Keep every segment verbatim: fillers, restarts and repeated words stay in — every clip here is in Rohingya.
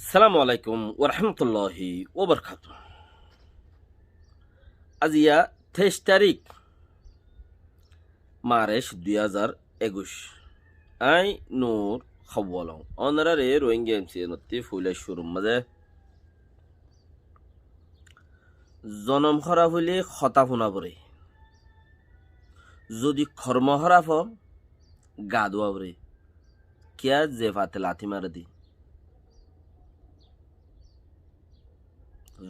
Assalamu alaikum warahmatulláhi wabarakátuhu. Aziya teic tarík, March dui házar ekuic. Añí Nur Hawalong. Ónorare Rohingya M C N ottú foila cúrur mazé, zonom hóraf óile hotá fúna foré. Zodi kormo hóraf ó, gaa dúwa foré. Kiyá? Ze fate latí mare dé.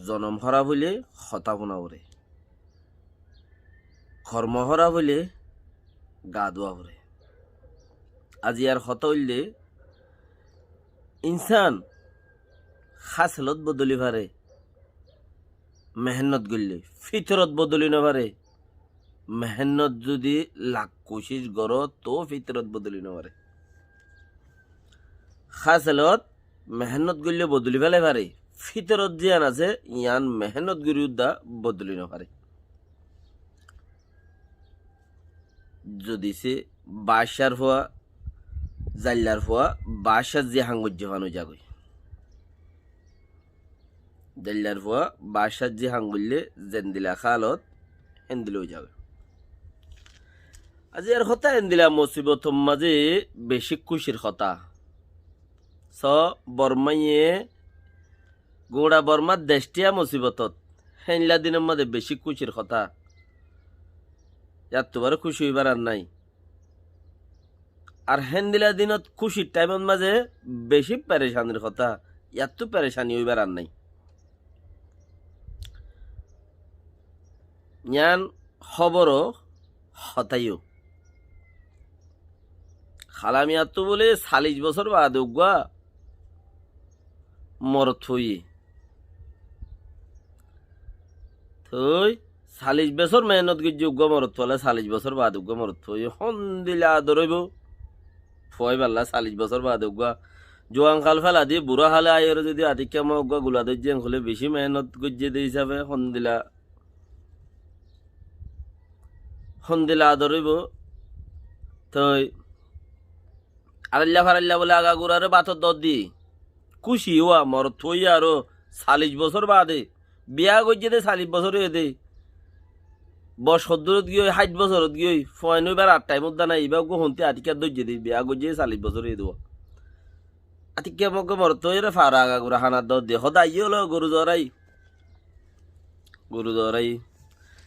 Zonom hóraf óile hotá fúna foré. Kormo hóraf óile gaa dúwa foré. Aziyar hotá óilde, insán háselot bodoli faré, mehénnot goille, fítorot bodoli nofaré. Mehénnot zodi lak kucíc goró, toó fítorot bodoli nofaré. Háselot mehénnot goille bodoli félai faré, fítorot ziyán asé, yían mehénnot gorí uddá bodoli nofaré. Zodi se baccár fua, zaillar fua, baccár ze ham goijjé fán ói zagói. Zaillar fua, baccár ze ham goillé zendila hálot, héndila ói zagói. Aziyar hotá héndila musibotor mazé bicí kúcir hotá. Só, Bormáye, guñça Bormár dec thiya musibotot, héndila dinor mazé bicí kúcir hotá. Yáttu baré kúci óibar ar nái. Ar héndila dinot kúcir thaimot mazé bicí perecanir hotá, yáttu perecani óibar ar nái. Yían hóbor ó, hotá yó. Hála miyattu bóle callic bosór baade uggúa morot foiyé. Toi callic bosór mehénnot goijjé uggúa morot fua, callic bosór baade uggúa morot foiyé. Hondila ador óibo? Fua íballa callic bosór baade uggúa. Juan hál féla di, burá hále aiyóre zodi atikká mok uggúa gula dóijje, en hoilé bicí mehénnot goijjé dé hísafe hondila, hondila ador óibo? Toi arailla farailla bóle agaguráre bátor dór di. Kúci ówa, morot foiyé aró callic bosór baade. Biyá goijjé dé callic bosór óiye dé. Boc hoddúrot giyói, háit bosórot giyói, fuain óibar ar thaim uddá nái, ibá uggúa hontí atikká dóijje dé, biyá goijjé callic bosór óiye dé. Atikká mogge morot óiyore fara agagura hána dór de, hoda aiyé ólo goru zorai. Goru zorai.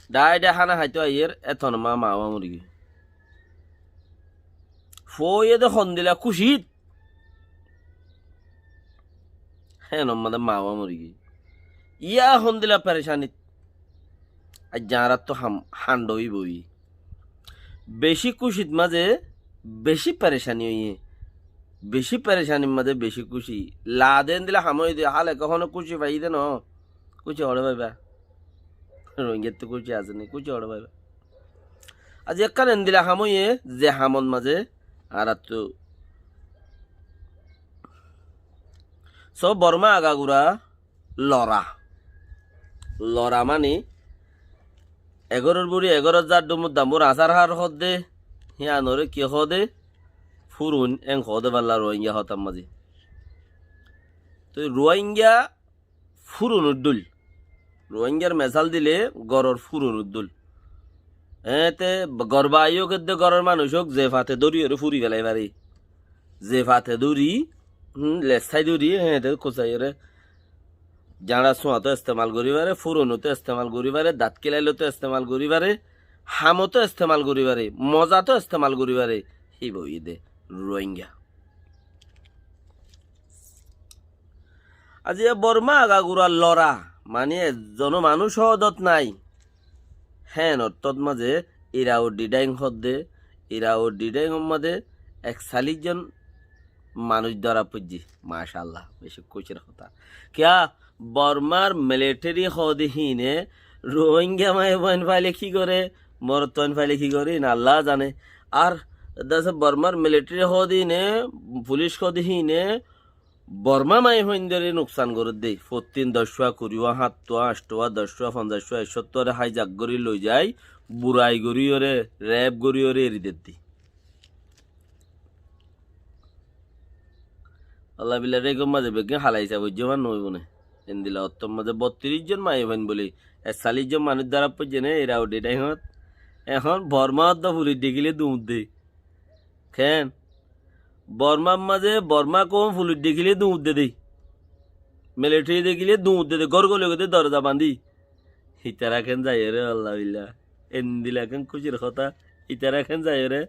Dhai dhai hána háito aiyér, eton ma, ma wa mori giyé. Fua óiye dé hondila kúcit. Hénor mazé ma wa mori giyé. Yá hondila perecanit. Aijja añárattu ham, hando óibo ói. Bicí kúcit mazé bicí perecani óiye. Bicí perecanir mazé bicí kúci. Lade endila ham óiye dé, hále kóhono kúci faiyé dé noó. Kúci hoçé faiba? Rohingyattu kúci asé né, kúci hoçé faiba? Aijja ekkán endila ham óiye, ze hamor mazé añárattu. Só Bormá agagura lora. Lora mani egoror buri egoror zar dhumur dambur asár hár hoó de, híanoré ki hoó de? Furun en hoó de balla Rohingya hotár mazé. Toi Rohingya furunor dhóil. Rohingyar mesal dile goror furunor dhóil. Eéñte gor baáiyo kedde goror manúic ók ze fate dóri óre furi félai fare. Ze fate dóri, hum, lessái dóri, eéñte kusái óre. Jañça suañto estemal gorí fare, furunoto estemal gorí fare, dat kilailóto estemal gorí fare, hamoto estemal gorí fare, mozato estemal gorí fare. Híba óiye dé Rohingya. Aijja Bormá agagura lora, mani ezzono manúic hoódot nái. Héen ottót mazé Irao Didhaing hoódde, Irao Didhaingor mazé ekcallic zon manúic dóra foijjé. Macállah, bicí kúcir hotá. Kiyá, Bormár militeri hoóde híine Rohingya maiyafuain faile ki goré, morotfuain faile ki goré, híin Allah zane. Ar dase Bormár militeri hoóde híine, fulic hoóde híine, Bormá maiyafuaindóre nuksan gorédde, fottin doccúa, kuriwá, háñttuá, añcttuá, doccúa, fonzaccúa, ekcóttuáre háizak gorí loizai, burai goríyoré, rep goríyoré eri dedde. Alla billa rekor mazé beggín halai saf óijje, mar noóibo né. Endilla ottór mazé bottiríc zon maiyafuain bóli, ekcallic zon manúic dóra foijjé né, ei raudi thaimot. Ehón Bormá odda fulic dekíle duñr de. Keén? Bormár mazé Bormá koum fulic dekíle duñr de dé. Militeri dekíle duñr de dé, gór góli goidé doroza bañdí. Itará keén zaiyóre, Alla billa. Endilla keén kúcir hotá. Itará keén zaiyóre.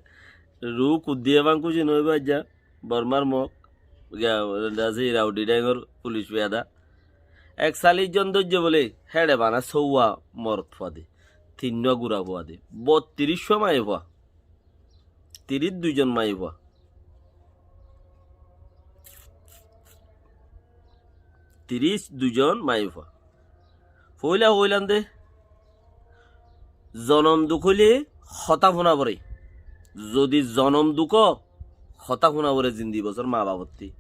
Ruú kuddí eban kúci noóibo aijja. Bormár mok, giya, dasi raudi thaimor fulic fiyada. Ekcallic zon dóijje bóli, héçe bana sóuwa morot fua de, tinnúa gura fua de, bottiríccúa maiyafua, tiríc dui zon maiyafua, tiríc dui zon maiyafua. Foóila hoóilam dé, zonom duk óile hotá fúna foré. Zodi zonom duk ó, hotá fúna foré zindi bosór maa bafottí.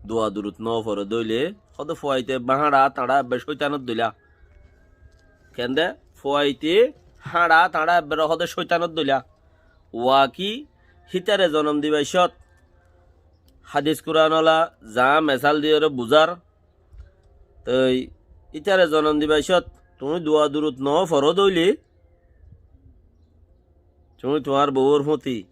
Dua durut nóforé dé óile, hóde fuaite ebbe háñça tañça ebbe cóitanor dóila. Kende? Fuaite háñça tañça ebbe hóde cóitanor dóila. Waki hítare zonom dibaicót hádis Kuran ola zaá mesal diyóre buzár, toi ítare zonom dibaicót tuñí dua durut noó foró dé óile, tuñí tuáñr bouwór fúti,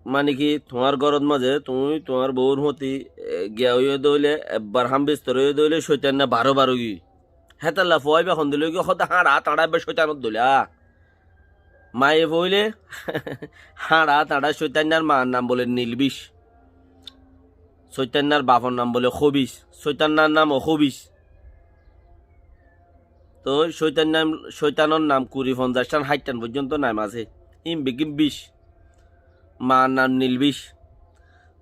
mani ki, tuáñr górot mazé tuñí tuáñr bouwór fúti, e, giya óiye dé óile, ebbar ham bistor óiye dé óile, cóitanna baró bar óigiyoi. Hétolla fua íba hondilla óigiyoi, hóde háñça tañça ebbe cóitanor dóila. Maiyafua óile háñça tañça cóitannar maar nam bóle Nilbic. Cóitannar bafor nam bóle Hóbic. Cóitannar nam ó Hóbic. Toi cóitannar, cóitanor nam kuri fonzaic tán háit tán foijjonto nam asé. Ín beggín bic. Maar nam Nilbic.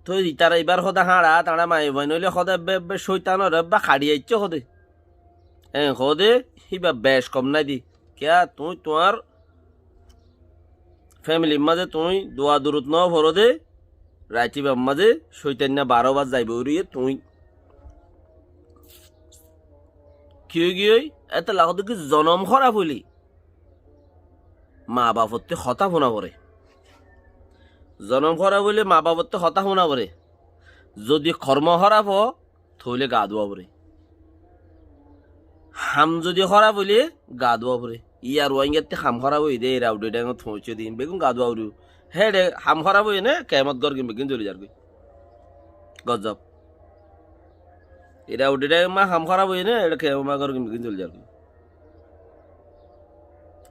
Toi itará ibar hóde háñça tañça maiyafuain óile hóde ebbe ebbe cóitanoré ebbe haçi aiccé hóde. Eén hoóde, híba bec kom nái de. Kiyá, tuñí tuáñr fémilir mazé tuñí dua durut nóforó dé, raitibar mazé cóitanna baró bar zaibo uiriyé tuñí. Ki óigiyoi? Étolla hoóde ki zonom hóraf óile maa bafottí hotá fúna foré. Zonom hóraf óile maa bafottí hotá fúna foré. Zodi kormo hóraf ó, tóile gaa dúwa foré. Ham zodi hóraf óile gaa dúwa foré. Yá Ruáingattí ham hóraf óiye dé, ei raudi thaimot foóñiccé dé, beggún gaa dúwa foribó. Héçe ham hóraf óiye né, kiyamot górgin beggún zoli zargói. Gozob. Ei raudi thaimot ham hóraf óiye né, héçe kiyamot górgin beggún zoli zargói.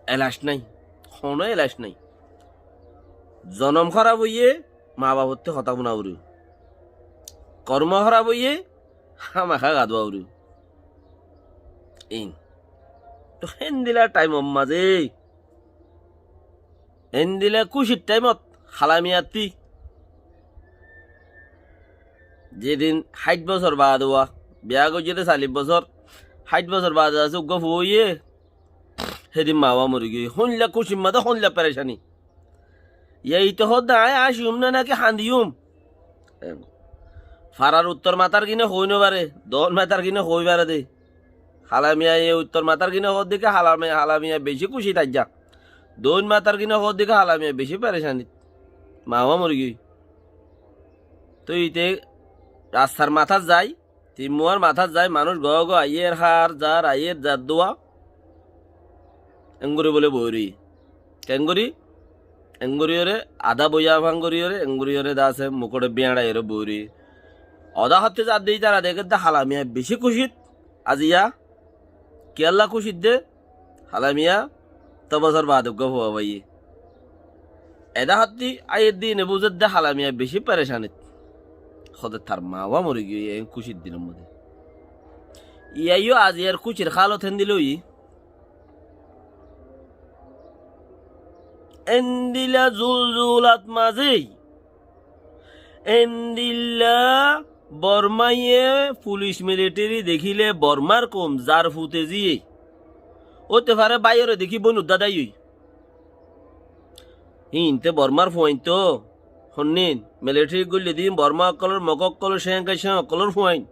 Elac nái. Honó elac nái. Zonom hóraf óiye, maa bafottí hotá fúna foribó. Kormo hóraf óiye, hámaká gaa dúwa foribó. Ín. Toi héndilla thaimor mazé, héndilla kúcir thaimot, hala miyattí, zedin háit bosór baade uwá, biyá goijjé dé callic bosór, háit bosór baade asé uggúa fua óiye, hédin maa baf mori giyói. Hóilla kúcir mazé, hóilla perecani. Yá ite hoódde aññí áciyum né náki hañdiyum? Farar uttor matár gine hoói nofaré, doón matár gine hoói faré dé. Hala miyaye uttor matár gine hoódde ki hala miya, hala miya bicí kúcit aijja. Doón matár gine hoódde ki hala miya bicí perecanit. Maa baf mori giyói. Toi ite rastar matát zai, Timmuwár matát zai manúic goó goó aiyér, hár zar aiyér zar dúwa. Engorí bóle boói roiyé. Kengóri? Engoríyoré adá boiyá fán goríyoré, engoríyoré dá asé mukóçe biáñçaiyoré boói roiyé. Odá hottí zadde ítara dekédde hala miya bicí kúcit. Aziya kiyólla kúcit dé? Hala miya to bosór baade uggúa fua faiyé. Edá hottí aiyér dé ine buzédde hala miya bicí perecanit. Hóde tar maa baf mori giyói eén kúcir dinor modé. Yá yó aziyar kúcir hálot héndilla óiye. Héndilla zulzulat mazé Endilla Bormáye fulic militeri dekíle Bormár koum zar fute ziyé. Óite fare báiyoré dekí bóinur dádai ói. Híinte Bormár fuain toó. Honnín, militeri goillé din Bormá ókkolór, Mog ókkolór, Céng Káiccá ókkolór fuain.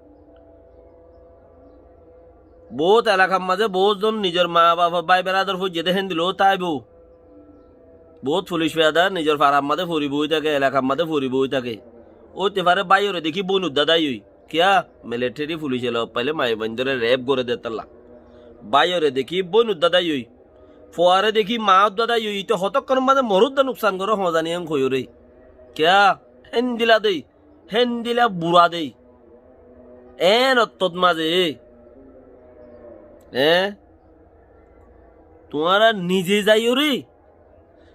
Boóut elakar mazé boóut zon nizor maa baf, bái beradar foijjé dé héndilla óu táibou. Boóut fulic fiyada nizor farar mazé fori boói táke, elakar mazé fori boói táke. Óite fare báiyoré dekí bóinur dádai ói. Kiyá? Militeri fulice loi faile maiyafuaindóre rep goré de tálla. Báiyoré dekí bóinur dádai ói. Fuaré dekí maár dádai ói. Íte hotókkonor mazé morot de nuksan goré hoóñzani en hoiyóre. Kiyá? Héndila de. Héndila bura de. Eén ottót mazé. Eé? Tuáñra nize zaiyóre,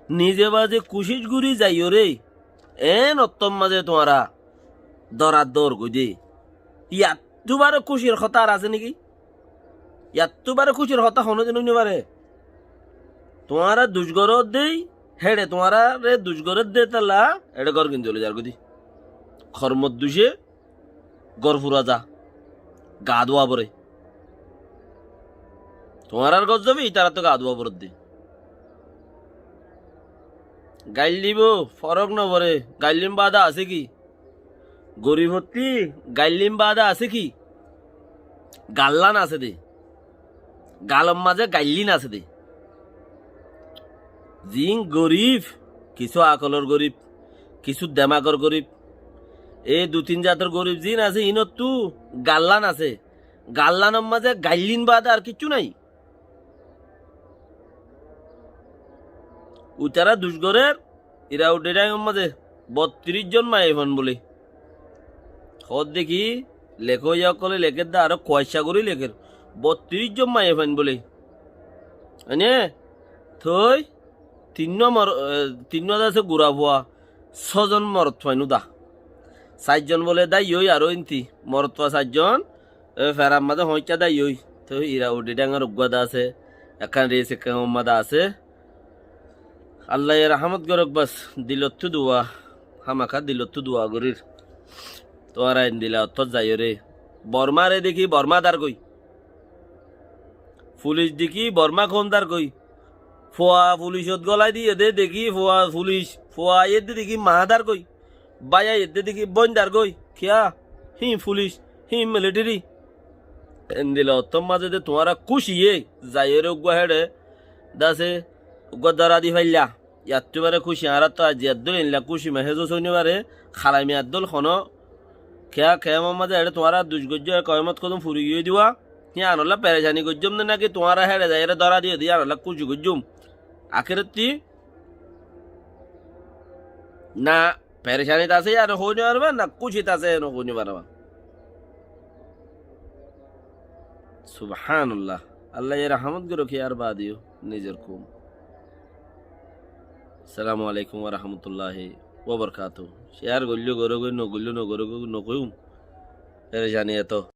nize mazé kucíc gorí zaiyóre, eén ottót mazé tuáñra dorar dór goidé. Yattú baré kúcir hotá ar asé néki? Yattú baré kúcir hotá honódin ói nofaré. Tuáñra duc goródde, héçe tuáñraré duc goródde tálla, héçe gór gin zoli zargói de. Hormor ducé gór fura za, gaa dúa foré. Tuáñrar gór zobi, ítarattú gaa dúa foredde. Gail dibou, forók noforé, gaillín baade asé ki? Gorifottí gaillín baade asé ki? Gallán asé de. Galor mazé gaillín asé de. Ziín gorif, kissú akolor gorif, kissú demagor gorif, ei dui tin zator gorif ziín asé, iínottú gallán asé. Gallánor mazé gaillín baade ar kiccú nái. Uitará duc gorér, Irauddhi Dhángor mazé bottiríc zon maiyafuain bóli. Hoódde ki, lekóiya ókkole lekédde, aró kuaccá gorí lekér. Bottiríc zon maiyafuain bóli. Ene, toi, tinnúa mor-, e, tinnúa de asé gura fua, sózon morotfuain úda. Sairzon bóle dáiya ói aró inti, morotfua sairzon, e, ferar mazé hoóñikká dáiya ói. Toi Irauddhi Dhángor uggúa de asé, ekkán res ekkán ummá de asé. Allaye rahámot gorók bas, dilottú dua, hámaká dilottú dua gorír. Tuáñra endila ottót zaiyóre. Bormáre dekí Bormá dargói. Fulic dekí Bormá koum dargói. Fua fulicot gólai diyé dé dekí fua fulic, fua aiyédde dekí maá dargói. Bái aiyédde dekí bóin dargói. Kiyá? Híin fulic, híin militeri. Endila ottót mazé de tuáñra kúciyé zaiyóre uggúa héçe de asé uggúa dóra di faillá. Yattú baré kúci añáráttu aijja eddúl einla kúci mahésús ói nofaré, halami eddúl honó kiyá kiyámor mazé eçé tuáñra duc goijjó, e koyamot hodún furi giyói diwa, híanolla perecani goijjóm né náki tuáñra héçe zaiyóre dóra diyó de híanolla kúci goijjóm. Akérottí na perecanit asé yían hoói nofaribá, na kúcit asé yían hoói nofaribá. Subhánallah. Allaye rahámot gorók yíar baade yó nizor koum. Assalamu alaikum wa rahmatullahi wa barakatuhu. Ceyar goilló gorógoi, nogoilló nogorógoi, nogoiyúm. Perecani eto.